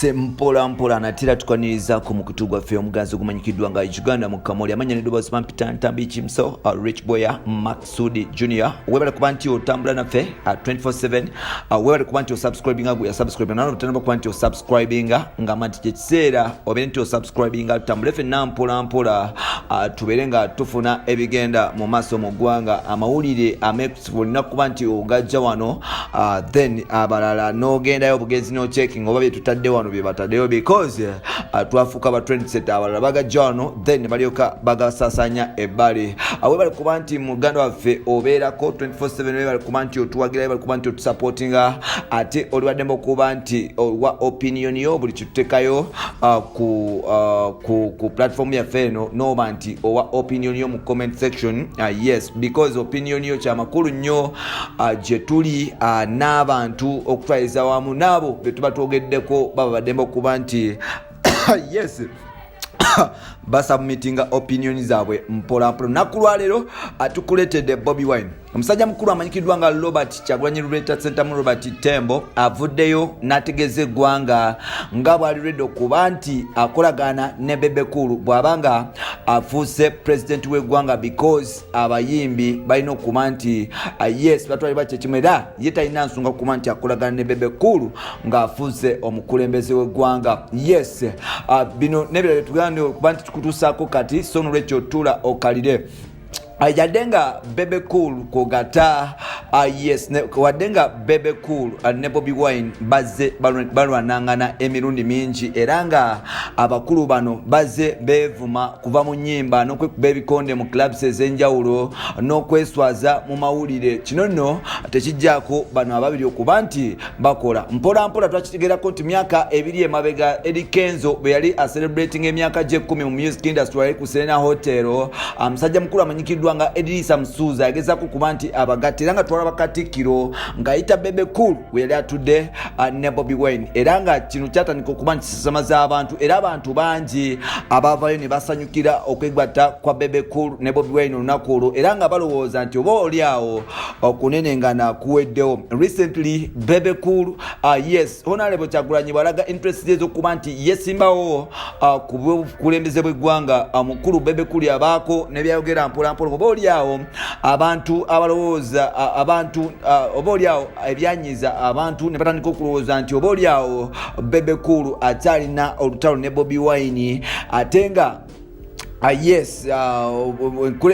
Mpola mpola natera tukwaniriza ku mukutu gwaffe omuganzi ogumanyikiddwa nga Uganda mu Kamoli. Amanya nedoboozi bampita Ntambi Kimso, Rich Boya Maksudi Junior. Webale kuba nti otambula naffe 24/7. Webale kuba nti osubscribinga, gwe yasubscribe nano otanaba kuba nti osubscribinga, ngamba nti kyekiseera obeere nti osubscribinga, tutambule fenna mpola mpola, tubeere nga tufuna ebigenda mu maaso mu ggwanga, amawulire amekusifu olina kuba nti ogajja wano, then abalala n'ogendayo obugenzi n'ochecking oba byetutadde wano bye bataddeyo, because twafuuka ba trendset. Abalala bagajja wano, then balyoka bagasasanya ebbali. Webale kuba nti muganda waffe obeerako 24/7. Webale kuba nti otuwagira, webale kuba nti otusupportinga, ate oli waddembe okuba nti owa opinion yo buli kitutekayo ku platform yaffe eno, noba nti owa opinion yo mu comment section. Yes, because opinion yo kyamakulu nnyo gye tuli, n'abantu okutwaliza wamu n'abo be tuba twogeddeko baba baddembe okuba nti yes, basubmitinga opinion zaabwe mpolampola. Lunaku lwaleero atukuleetedde Bobi Wine. Omusajja mukulu amanyikiddwa nga Robert Kyagulanyi Luleta Sentamu Robert Tembo avuddeyo n'ategeeza eggwanga nga bw'ali ready okuba nti akolagana ne Bebe Cool bw'aba nga afuuse pulezidenti w'eggwanga, because abayimbi balina okuba nti yes, batwalibwa kyekimu, era ye talina nsonga kuba nti akolagana ne Bebe Cool ng'afuuse omukulembeze w'eggwanga. Yes, bino n'ebirala tugenda okuba nti tukutuusaako kati, so nolwekyo tula okalire. Yadde nga Bebe Cool kogata, yes, wadde nga Bebe Cool ne Bobi Wine bazze balwanangana emirundi mingi, era nga abakulu bano bazze beevuma kuva mu nnyimba n'okwekuba ebikonde mu clubs ez'enjawulo n'okweswaza mu mawulire, kino nno tekijjaako bano ababiri okuba nti bakola mpola mpola. Twakitegerako nti myaka 2 emabega, Eddy Kenzo bwe yali acelebrating emyaka gy'e10 mu music industry, yali ku Serena Hotel, omusajja mukulu amanyikiddwa nga Edirisa Musuuza yagezaako kuba nti abagatta, era nga twalaba Katikkiro ng'ayita Bebe Cool we yali atudde ne Bobi Wine, era nga kino kyatandika okuba nti kisasamaza abantu, era abantu bangi abavayo ne basanyukira okwegatta kwa Bebe Cool ne Bobi Wine olunaku olwo, era nga balowooza nti oba oli awo okunenengana kuweddewo. Recently Bebe Cool, yes, Honorable Kyagulanyi bwalaga interest ez'okuba nti yesimbawo ku bukulembeze bw'eggwanga, mukulu Bebe Cool abaako nebyayogera mpolampola, oba oli awo abantu abalowooza, abantu, oba oli awo ebyanyiza abantu ne batandika okulowooza nti oba oli awo Bebe Cool akyalina olutalo ne Bobi Wine, ate nga yes,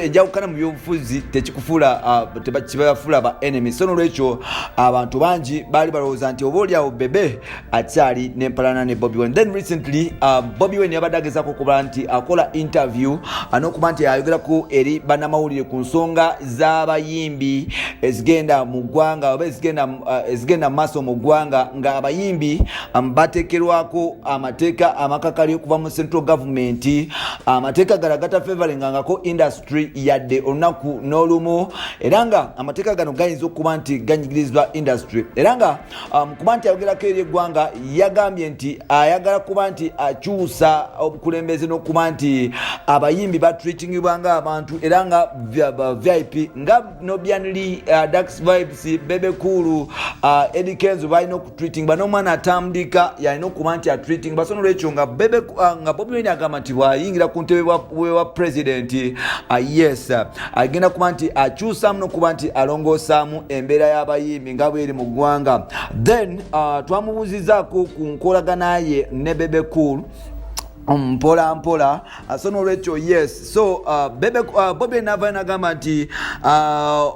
enjawukana mu byobufuzi tekikufuula, kibafuula ba enemy. So nolwekyo abantu bangi baali balowooza nti oba oliawo Bebe akyali nempalana ne Bobi Wine. Then recently Bobi Wine yabadde agezaako okuba nti akola interview, n'okuba nti ayogerako eri bannamawulire ku nsonga z'abayimbi ezigenda mu ggwanga oba ezigenda mu maaso mu ggwanga, ng'abayimbi bateekerwako amateeka amakakali okuva mu central government, amateeka gala gatafavoringangako industry yadde olunaku n'olumu, era nga amateeka gano gayinza okuba nti ganyigirizibwa industry. Era nga kuba nti ayogerako eri eggwanga, yagambye nti ayagala kuba nti akyusa obukulembeze n'okuba nti abayimbi batreatingibwa nga abantu, era nga VIP nga Nubian Li, Dax Vibes, Bebe Cool, Eddy Kenzo balina okutreatingibwa, n'omwana atambulika yalina okuba nti atreatingibwa. So nolwekyo nga Bebe, nga Bobi Wine agamba nti bw'ayingira ku ntebe bwa president, yes, agenda kuba nti akyusaamu n'okuba nti alongoosaamu embeera y'abayimbi nga bweri mu ggwanga. Then twamubuuzizaako ku nkolagana ye ne Bebe Cool mpola mpola. So nolwekyo yes, so Bobi navayo nagamba nti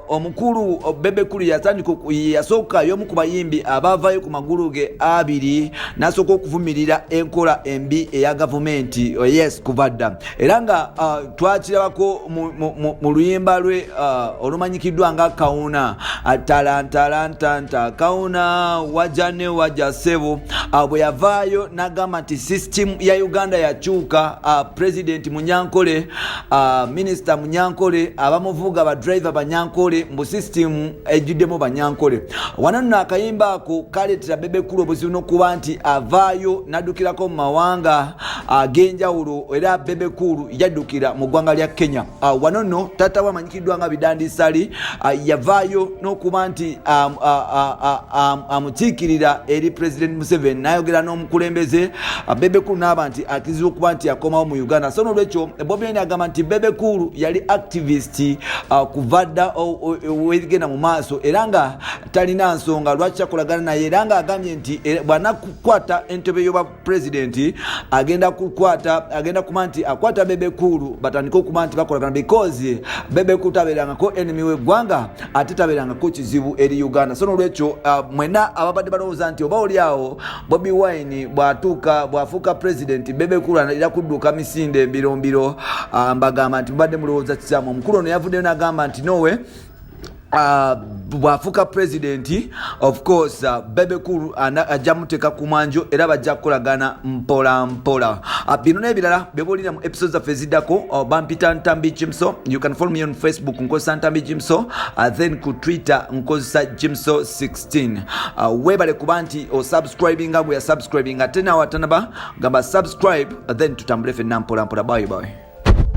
omukulu Bebe Cool yatandika, yasooka y'omu ku bayimbi abavayo ku magulu ge abiri n'asooka okuvumirira enkola embi eya gavumenti. Oh, yes, kuva dda, era nga twakirabako mu luyimba lwe olumanyikiddwa nga Kawuna, talantalantanta kawuna wajja ne wajja sebo, bwe yavaayo n'agamba nti system ya Uganda. yakyuka, president Munyankole, minisita Munyankole, abamuvuga ba driver Banyankole, mbu system ejjuddemu Banyankole. Wano nno akayimba ako kaleetera Bebe Cool obuzibu n'okuba nti avaayo n'addukirako mu mawanga ag'enjawulo, era Bebe Cool yaddukira mu ggwanga lya Kenya. Wano nno taata we amanyikiddwa nga Bidandi Ssali yavaayo n'okuba nti amukiikirira eri President Museveni, n'ayogera n'omukulembeze Bebe Cool n'aba nti akirizibwa okuba nti akomawo mu Uganda. So nolwekyo Bobi Wine agamba nti Bebe Cool yali activist kuva dda wegenda mu maaso, era nga talina nsonga lwaki akolagana naye, era nga agambye nti bw'anakukwata entebe y'obwa pulezidenti agenda kukwata, agenda kuba nti akwata Bebe Cool batandike okuba nti bakolagana, because Bebe Cool tabeerangako enemy w'eggwanga ate tabeerangako kizibu eri Uganda. So nolwekyo mwena ababadde balowooza nti oba oli awo Bobi Wine bw'atuuka, bw'afuuka pulezidenti, Bebe Cool era kudduka misinde mbirombiro, mbagamba nti mubadde mulowooza kikyamu. Omukulu ono yavuddeyo n'agamba nti nowe bw'afuuka pulezidenti, of course Bebe Cool ajja muteeka ku mwanjo era bajja kukolagana mpola mpola. Bino n'ebirala byebuulira mu episode zaffe eziddako. Bampita Ntambi Jimso. You can follow me on Facebook, nkozesa Ntambi Jimso, then ku Twitter nkozesa Jimso 16. Weebale kuba nti osubscribinga, bwe yasubscribinga ate naawe atanaba gamba subscribe, then tutambule fenna mpola mpola. Bye bye.